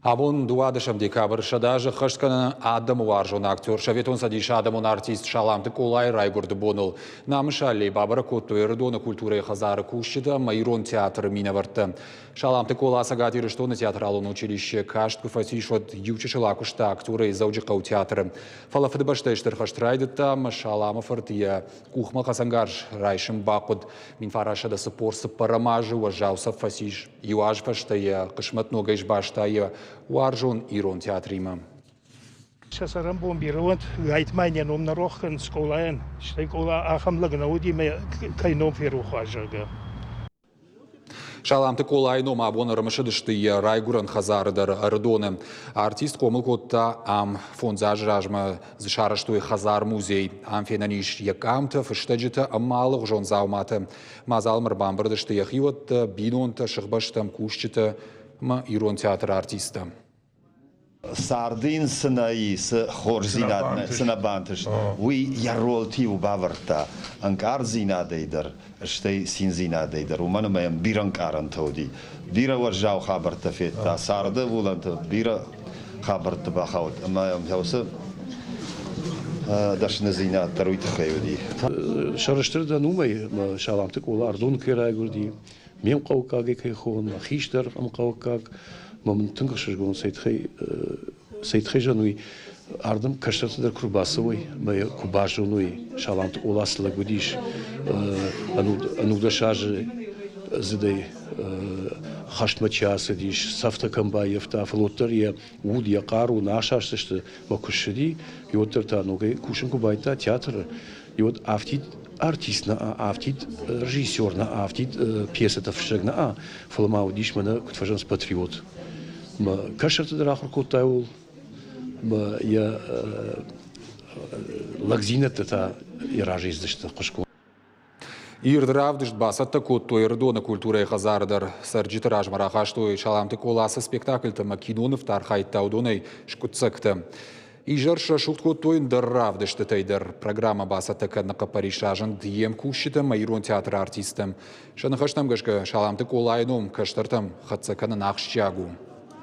Абон 12 декабрь 100 азы ӕххӕст кӕны адӕмы уарзон актер, Советон Цӕдисы адӕмон артист Саламты Къолайы райгуырды боныл. Намысы аллей бабӕрӕг кодтой Ӕрыдоны культурӕйы хӕдзары кусджытӕ ӕмӕ Ирон театры минӕвӕрттӕ. Саламты Къола Цӕгат Ирыстоны театралон училище каст куы фӕцис, уӕд иу чысыл акуыста актерӕй Дзӕуджыхъӕуы театры. Фӕлӕ Фыдыбӕстӕйы Стыр хӕст райдыдта ӕмӕ Саламы фырт йӕ къухмӕ хӕцӕнгарз райсын бахъуыд. 1944 азы уӕззау цӕф фӕцис. Иу аз фӕстӕ йӕ хъысмӕт ногӕй сбаста йӕ уарзон ирон театримӕ. Сӕ цӕрӕнбон бирӕ уӕнт, гайтма йын йӕ ном нӕ рох кӕнын скъолайӕн, стӕй къола ахӕм лӕг нӕ уыди, ӕмӕ кӕй ном ферох уа, зӕгъгӕ. Саламты Къолайы ном абон ӕрымысыдысты йӕ райгуырӕн хӕдзары дӕр Ӕрыдоны. Артист хъомыл кодта ам. Фондз азы размӕ дзы сарӕзтой хӕдзар-музей. Ам фенӕн ис йӕ къамтӕ, фыстӕджытӕ ӕмӕ алыгъуызон дзауматӕ. Мадзалмӕ ӕрбамбырд сты йӕхиуӕттӕ, бинонтӕ, сыхбӕстӕм кусджытӕ ӕмӕ ирон театры артисттӕ. Царды йын цы нӕ и, цы хорздзинад цы нӕ бантыст, уый йӕ ролты-иу бавӕрдта ӕнкъарддзинадӕй дӕр, стӕй циндзинадӕй дӕр, уымӕн ӕмӕ йӕм бирӕ ӕнкъарӕнтӕ уыди. Бирӕ уӕззау хабӕрттӕ федта, царды улӕнты бирӕ хабӕртты бахауд ӕмӕ йӕм уыцы дӕсныдзинад дӕр уый тыххӕй уыди. Сӕрыстыр дӕн уымӕй, ӕмӕ Саламты Къола Ӕрдоны кӕй райгуырди, ме мхъӕуккагӕй кӕй хонын, мӕ хистӕр ӕмхъӕуккаг, мӕ мын тынг ӕхсызгон цӕй тыххӕй цӕй тыххӕй зӕгъын, уый ардӕм кӕстӕртӕ дӕр куы рбацӕуой ӕмӕ йӕ куы базоной, Саламты Къола цы лӕг уыдис, ӕнудӕс азы зыдӕй хӕстмӕ чи ацыдис, цӕфтӕ кӕм баййӕфта, фӕлӕ уӕддӕр йӕ уд, йӕ хъару нӕ асастысты мӕ куы ссыди, уӕддӕр та ногӕй кусын куы байдыдта театры, уӕд афтид артист нӕ, афтид режиссер нӕ, афтид пьесӕтӕ фыссӕг нӕ, фӕлӕ ма уыдис мӕнӕ, куыд фӕзӕгъынц, патриот. Мӕ кӕстӕрты дӕр ахуыр кодта ууыл, мӕ йӕ лӕгдзинӕдтӕ та йӕ разӕй цыдысты хъуысгонд. Ирд равдыст бацӕттӕ кодтой Ӕрыдоны культурӕйы хӕдзары дӕр. Цӕрджыты размӕ рахастой Саламты Къола цы спектакльтӕ ӕмӕ кинонывты архайдта, уыдонӕй скъуыддзӕгтӕ. Изӕр срӕсугъд кодтой ӕндӕр равдыстытӕй дӕр. Программӕ бацӕттӕ кӕныны хъӕппӕрис разынд йе мкусджытӕм ӕмӕ ирон театры артисттӕм. Сӕ ныхӕстӕм гӕсгӕ Саламты Къолайы ном кӕстӕртӕм хӕццӕ кӕнын ахсджиаг у.